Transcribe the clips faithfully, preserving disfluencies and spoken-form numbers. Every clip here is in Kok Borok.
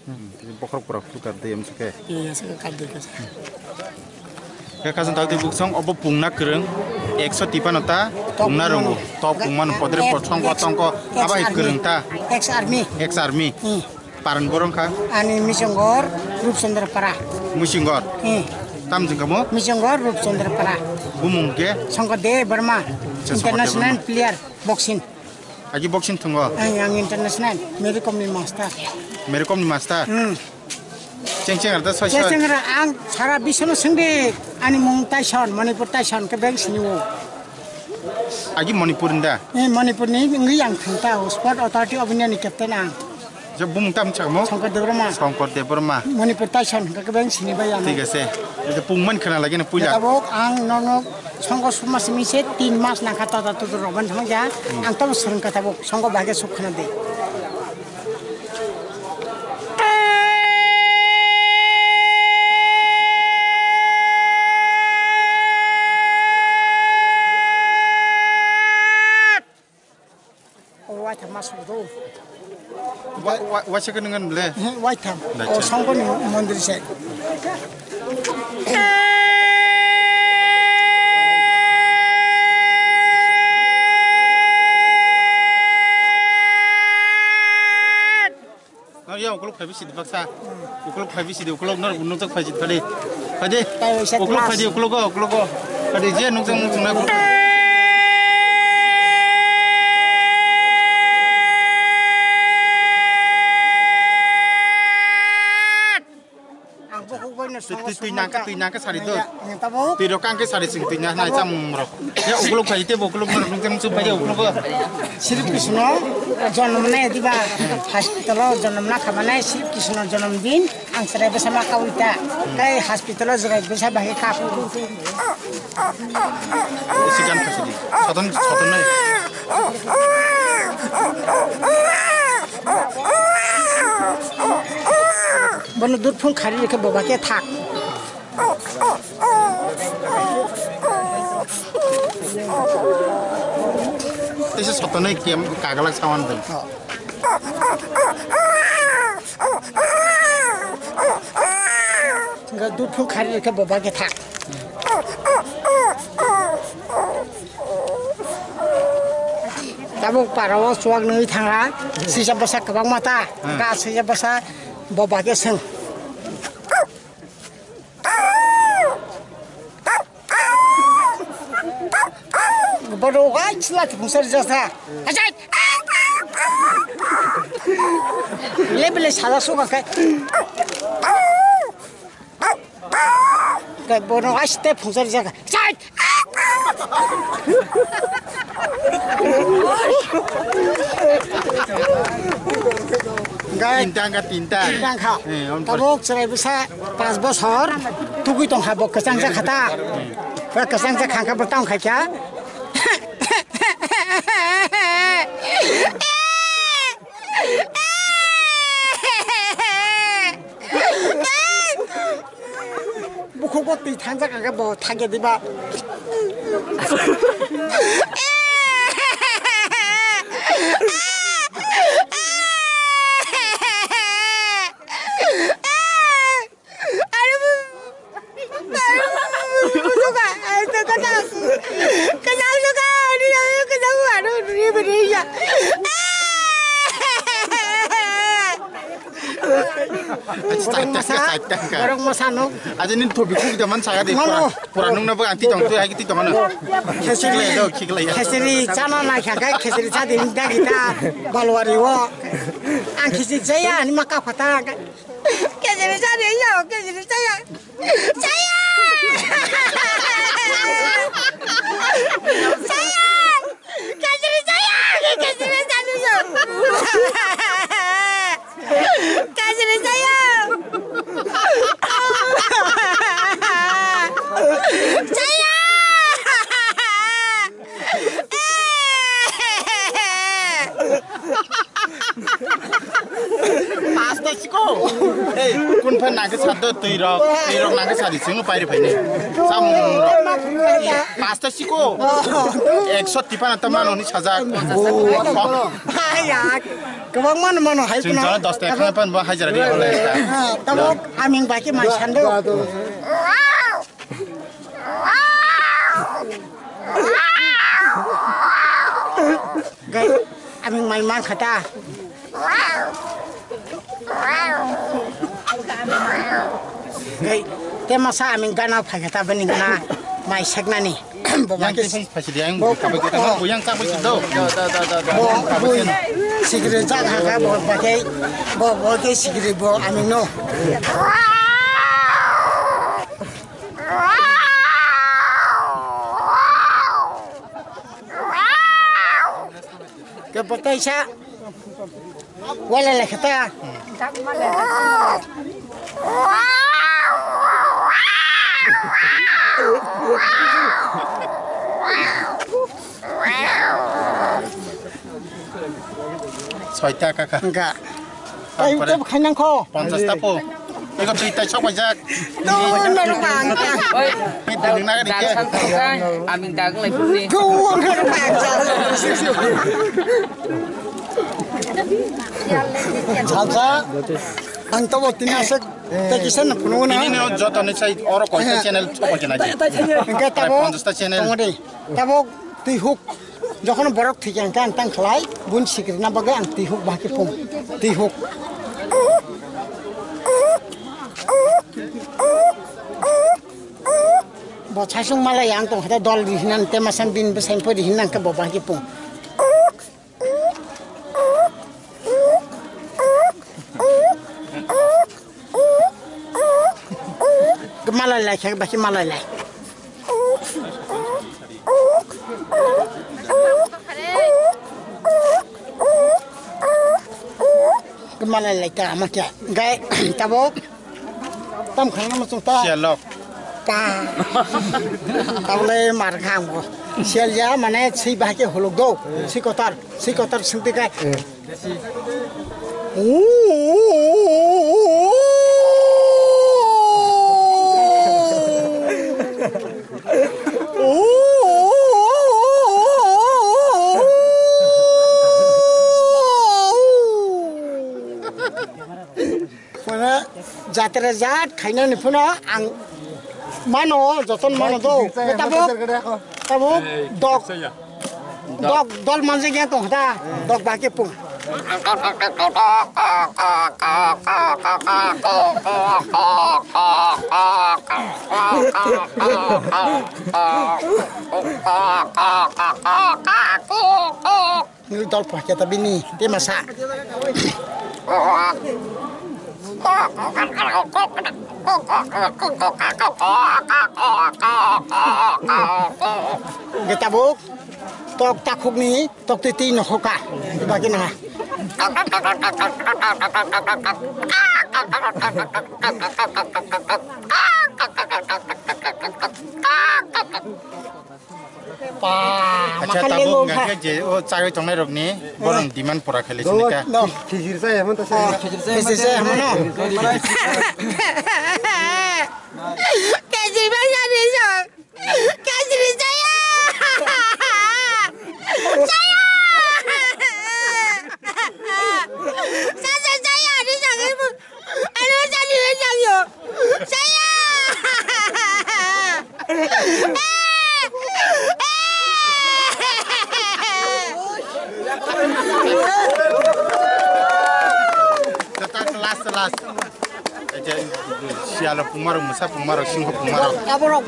Hmm, bokhorok borok tu kap de em suke. Iya, suke kap de kasa. Khe khasang tawtwi buksong obo pungna kwrwng, ekso tipano ta Tok pungna pungmano. Rwngo. Tok pungmano, podre Ex, potsongko ex, tongko, ex abo hai army. Kwrwng ta. Ex army. Ex army. Hmm. Paran borong kha? Ani Misongor, Rupchandra Para. Misongor? Hmm. Tam jing kamo? Misongor, Rupchandra Para. Bumung ke? Songko De Burma. Acha, Songko De International Burma. Player, boxing. Agi boxing thungo? Ang, ang international, Mary Kom ni master. Mary Kom ni master? Hmm. Cheng cheng arda soi soi. Cheng cheng ra ang sara biswno sengdi ani mung Tyson, Manipur Tyson ke beng sini o. Agi Manipur nda? Eh, Manipur ni ngwi ang thangta o, Sport Authority of India ni captain ang. Je bumung tam chakmo? Shankar Debbarma. Shankar Debbarma. Manipur Tyson ke beng sini bai ang. Thik ase. Ete pungman khana lagi na puila. Tabok ang nono Songko suma simi se tin mas nangkha tota tutu roban thang ja. Hmm. Ang tamo swrwng kha tabuk songko bahai khe suk khna de. O waitham ma song do. Wa-, wa-, waisa khe nwngan ble? He, waitham. Dacha. O songkoni mondir se. Nang ya ukuluk phaibi sidi baksa. Ukuluk phaibi sidi ukuluk nor nukjak phai sidi phadi. Phadi. Ukuluk phadi ukuluk go ukuluk go. Phadi je nukjak nukjak na. Ang bukhuk bai no songo. Twi nangka twi nangka sari do. Twi rok kang ke sari sing twi nang nai chamung rok. Ya ukuluk phai te bo ukuluk norok nung tem su phai ya ukuluk. Sri Krishna jonom nai diba hospital o jonom na khamane Sri Krishna jonom din ang chwrai bwsa ma kaui ta. Kai hospital o chwrai bwsa bahai kapu. Sikan phai sidi. Soton soton nai. Bono dudphung khari rikhe boba khe thak. Teisa sotonai kem kagalak sawan bai. Ga dudphung khari rikhe boba khe thak. Tabuk parao chuak nwi thanga, sisa bwsa kwbangma ta, hmm, ga sisa bwsa boba khe swng. Bodo wai chila thungsar jasa. Ajai. Lebele sala suka kai. Kai bono aste phungsar jaga. Chai! Gai. Tinta ka tinta. Tinta kha. Eh, on. Tabok chwrai bwsa pas bosor tugui tong kha bo kwchang jakha ta. Ba kwchang jakha kha bo tong kha kya. Bukhuk bo twi thangjak ang khe bo thangya diba. Borok masa, borok masa no. Aja ni thobi khuk jaman saga de. Mano. Pura, pura nung na bwk ang ti tong tu hai ti tong ano. Khesiri, khiklai do, khiklai ya. Khesiri chana na kha kai khesiri cha din da kita balwari wo. Ang khesiri chaya ani maka phata. Khesiri chaya yo, khesiri chaya. Chaya! Chaya! Kajri chaya! Kajri chaya! Kajri chaya! Chaya! Pas to Siko. Ei, kun phan nangkhe sa do twi rok, twi rok nangkhe sa di sing pai ri phai ni. Samung rok. Pasta siko. Ekso tipana to mano ni sajak. Hai ya. Kwbang mano mano hai. Chwng jono dos taka khana pan bo hajira di ole. Tamo aming baki mai sando. Gai, aming mai man khata. Gai, te masa aming gana phai khata bini gana mai seknani. Bo yang baki te phai phai sidi yang bo kabai kita bo yang kabai sido. Bo bo sikri jaga ka bo baki bo bo ke sikri bo aming no. Ke botai sa. Wala le khata. Soi taka ka. Enggak. Tayo, tayo, khainang kho. Ponchas ta po. Ego twi tai sok paijak. No, no, no, no, no. Oi, ni ding na ni ke. Amin dagang lai puni. Go, no, no, no, no. Salsa. Ang to bo tini asek. Te kisa na punu na. Ini no joto ni sai oro koi ta channel sok paijak na ji. Enggak tabo. Ponchas ta channel. Tamo de. Tabo twi huk. Jokhon borok thwikha hwnkhe ang tang khlai, bun sikrina bagwi ang twi huk bahai khe phung. Twi huk. Bo saichung malai ang tong khe dol ri hinan te masam bin bwsai pori hinan khe bo bahai khe phung. Malai lai khe bahai khe malai lai. Malai lai ta ama kya. Gai tabok. Tam khana ma chungta. Sialok. Ta. Tabole mar kham go. Sial ya mane swi bahai khe huluk do. Swi kotor. Swi kotor sungti kai. Mane jatra jat khainani phano ang mano, joton mano do. Tabuk, tabuk dok, dok dol manjak ya tong da, dok bahai khe pung. Nini dol pha khe ta bini, te masa. Ge tabuk, tok takhuk ni, tok twi twi no hoka. Ba khe na. Pa, acha, makhan tabuk lengo hwnkha kha. Je, je, o chagwi tongnai rokni, borok demand pura khailai sini ka. No. Khichiri chaya hwn ta se. Khichiri chaya hwn no. Khichiri bai ya ni song. Khichiri chaya. Chaya. Chaya, chaya, ni song. Ano jani we jang yo. Saya. Kata kelas kelas. Aja siala pumaro musa pumaro singho pumaro. Taboro.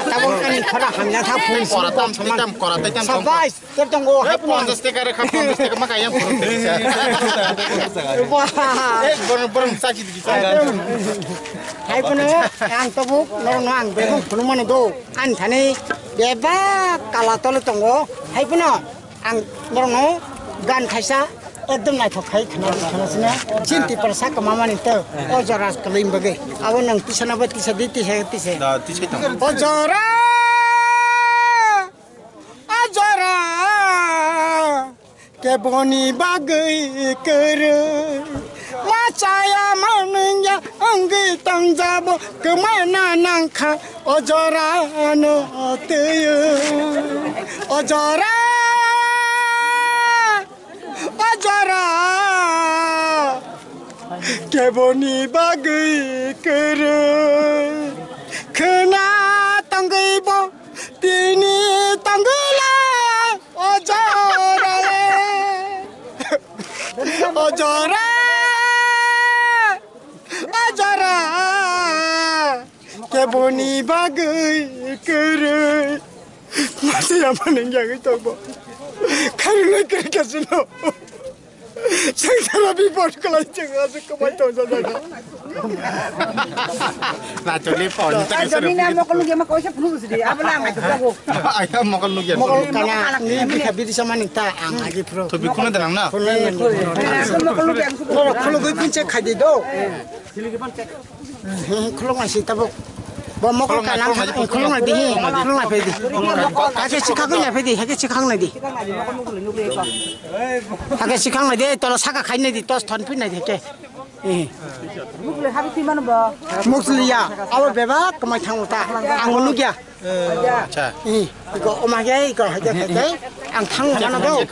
Taboro kani khara hamya tha pum. Kora tam tam kora tam. Sabais. Ter tongo, hai puno. Ponchas taka rekha, ponchas taka ma kaya puro. Wah. Eh, borong, borong, saki digi, saki. Hai puno, ang tabuk, norok no ang bebak phunuk mano do. Ani thani bebak kala tole tongo. Hai puno, ang norok no gan khaisa ekdom naithok khai khna, khna sina. Chinti parsa kama mani to. O jora kalim bage. Abo nang tisa na ba tisa di, tisa, tisa. Da, tisa tong. O jora. Ajora keboni bagwi kwrwi, ma Chaya manungya wngwi tongjabo kwmana nangkha o jorano twiwi. O jora, o jora, keboni bagwi kwrwi. Khwna tongwibo tini tongwila o jora. O jora, o jora, keboni bagwi kwrwi. Masa ya manung yagwi tongbo. Khairunai kwrwi kasino. Sangsara bipot kwlai chwng aswk kwbai tongjajaga. Naitugli phone tei Jamina mokol nugya ma koisa phunu sidi. Abla ang tu jago. Ayah mokol nugya. Mokol kana ni bikha biri samani ta ang agi pro. Topi khuna danang na. Khulugwi phunche khaidi do. Khulugma si tabuk. Bo mokol kana khulugma di. Khulugma phedi. Hake chikhak na phedi. Hake chikhak na di. Hake chikhak na di. Tolo saka khai na di. Tos thon phi na di ke. Mukli ya, abo bebak kwmai thango ta. Ang bo nukya. Acha. Iko oma ge, iko haja khaite. Ang thango mano bo.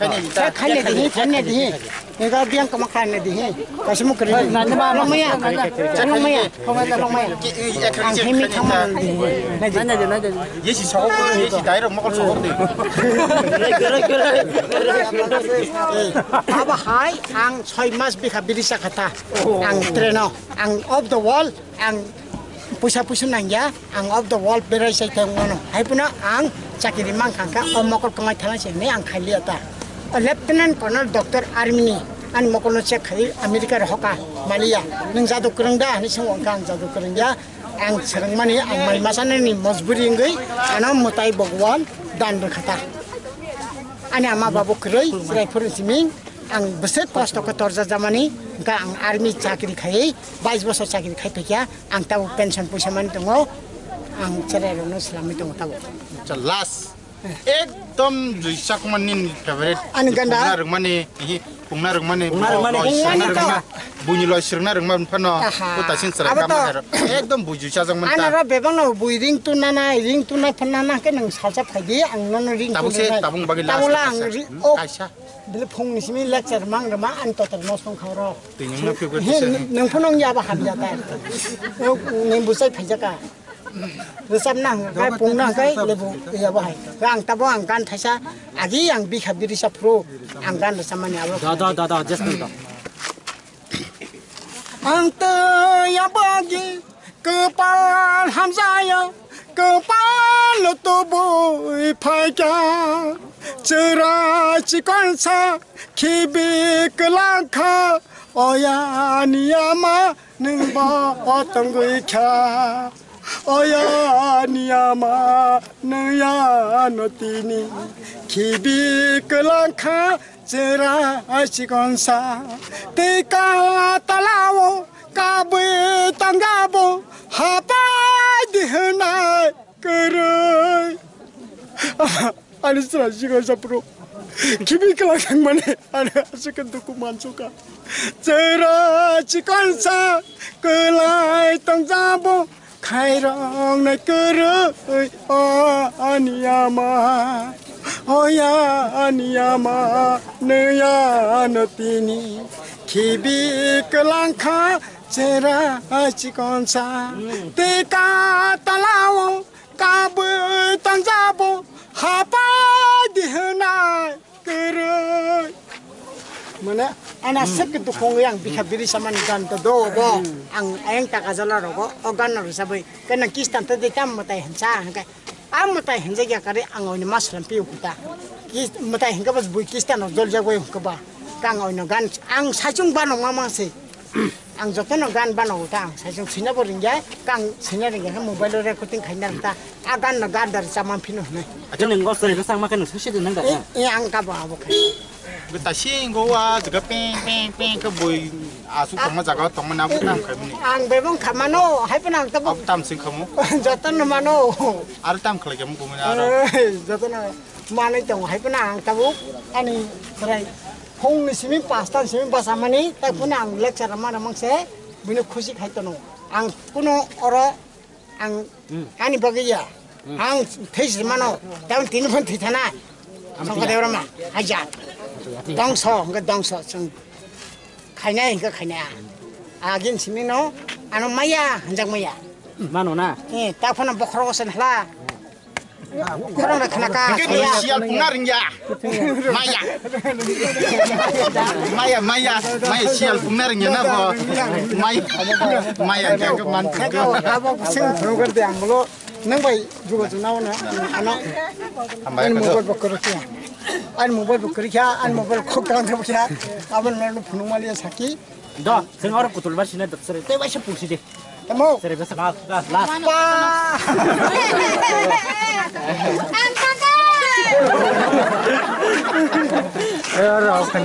Khaine dihi, khaine dihi. Iko biang kwma khaine dihi. Kaisa mukri. Longmaya. Longmaya. Longmaya. Ang himi thango mano dihi. Yesi sokok, yesi dairok mokol sokok di. Abo hai ang soi mas bikha birisa khata. Ang treno, ang off the wall, ang puisa puisa nangya, ang off the wall berai sai thang mano. Hai puno ang chakiri mang khangkha, o mokol kwmai thana se ne ang khailiya ta. O Lieutenant Colonel Doctor Army ni, ani mokol no check khai America ro hoka, maliya. Nung jadu kwrwng da, ani sung wngkha ang jadu kwrwng ya. Ang swrwngmani, ang mai masa nini mojburi wngwi, ano mwtai Bhagwan dan rwkha ta. Ani ama babu kwrwi, chwrai phuru siming, ang bwswk kosto khe torjak jamani, hwnkha ang army chakri khaiwi, bais bosor chakri khai phaikha, ang tabuk pension puisa mani tongo, ang chwrai rokno swlamwi tongo tabuk. Acha, last, ekdom juisak mani favorite. Ani ganda? Pungna rwngmani, hi, pungna rwngmani, pungna rwngmani, loi swrwngna rwngmani, buini loi swrwngna rwngmani phano, aha, o taising chwrai abo kama to khairo. Ekdom bui juisajakmani ta. Ani ro bebakno bui ring tunanai, ring tunai phano nang khe nang salsa phaidi, ang nono ring tunanai. Tabuk se, tabuk bagwi last. Tabuk la ang kaisa. Ri-, hmm? Oh. Kaisa. Bile phungni simi lecture mang rwma ani total nosto wngkha oro. Twi nwngno phiyok he, kisa. Nwng phano wngya ba hamya ta. Nwng bwsai phaijaka. Rwchapna hwnkha khe pungna hwnkha khe lebu ya bo hai. Ang tabo ang gan thaisa agi ang bikha birisa phuru ang gan rwchapmani abo. Da, da, da, da, just da. Ang tei ya bagi kwpal hamjaya, kwpal tubui phaikha, chwrai chikonsa khibi kwlangkha, oya niyama nwng bo o tongwi kha. Oya niyama nwng ya no tini khibi kwlangkha, chwrai chikonsa tei ka talao kabwi tangabo hapai di hwnai kwrwi. Ani chwrai chikonsa phuru khibi kwlang thangmani ani aswk khe dukhu mansukha. Chwrai chikonsa kwlai tongjabo khairoknai kwrwi o ani ama. O ya ani ama, nw ya no tini khibi kwlangkha chwrai chikonsa. Tei ka talao kabwi tongjabo hapai di hwnai kwrwi. Mane, ana sek dukhong yang bikha biri saman gan to do bo. Ang ayang taka jala rogo, o gan no sabai. Kana kistan to de tam matai hansa, hangka. Am matai hansa ya kare ang oini maslam piu kuta. Kis-, matai hangka bas bui kistan no jol jagoi hangka ba. Kang oino gan, ang sachung ba no mamang se. Ang jotono gan bano ta ang saichung sina bo ringya, kang sina ringya khe mobile o recording khaina ta. A gan no gan dar chamang phino hwnwi. Acha nang gos ri sang ma khe nang sasi de nang da. E, e, ang ka bo abo khai. Gota sing go wa jaga peng peng peng ke boi asu tongma jaga tongma na bo tam khai muni. Ang bebong khamano, hai pun ang tabo. Ab tam sing khamu. Jotono mano. Ar tam khlai khamu gumani aro. Ei, jotono manwi tong hai pun ang tabo. Ani khrai. Phungni simi pasta ni simi basa mani, tak phone ang lecture ma na mangse, bini khusi khai tono. Ang kuno oro ang ani bagwi ya. Ang thei si mano, tak tini phone thei thana. Songkha Debbarma, haja. Dongso, hingke dongso, song. Khainai, hingke khainai. Agin simi no, ano maya, hanjak maya. Mano na? Eh, tak phone bokhro sen hla. Khorang rok khna ka. Hingke ni sial pungna ringya. Maya. Maya, maya, maya sial pungna ringya na bo. Maya, maya, hingke man. Abo sing throgar de ang bolo. Nang bai juga juna wana. Ano. Hambai ani ko. Mobile bo kwrwi kha. Ani mobile bo kwrwi kha. Ani mobile khok tang thang kha. Abo no phunuk mali saki. Do, sing oro kutul ba sine dot sere. Te bai se pulsi de. Tamo. Sere besa la la la. Pa. Eh, ora, oke.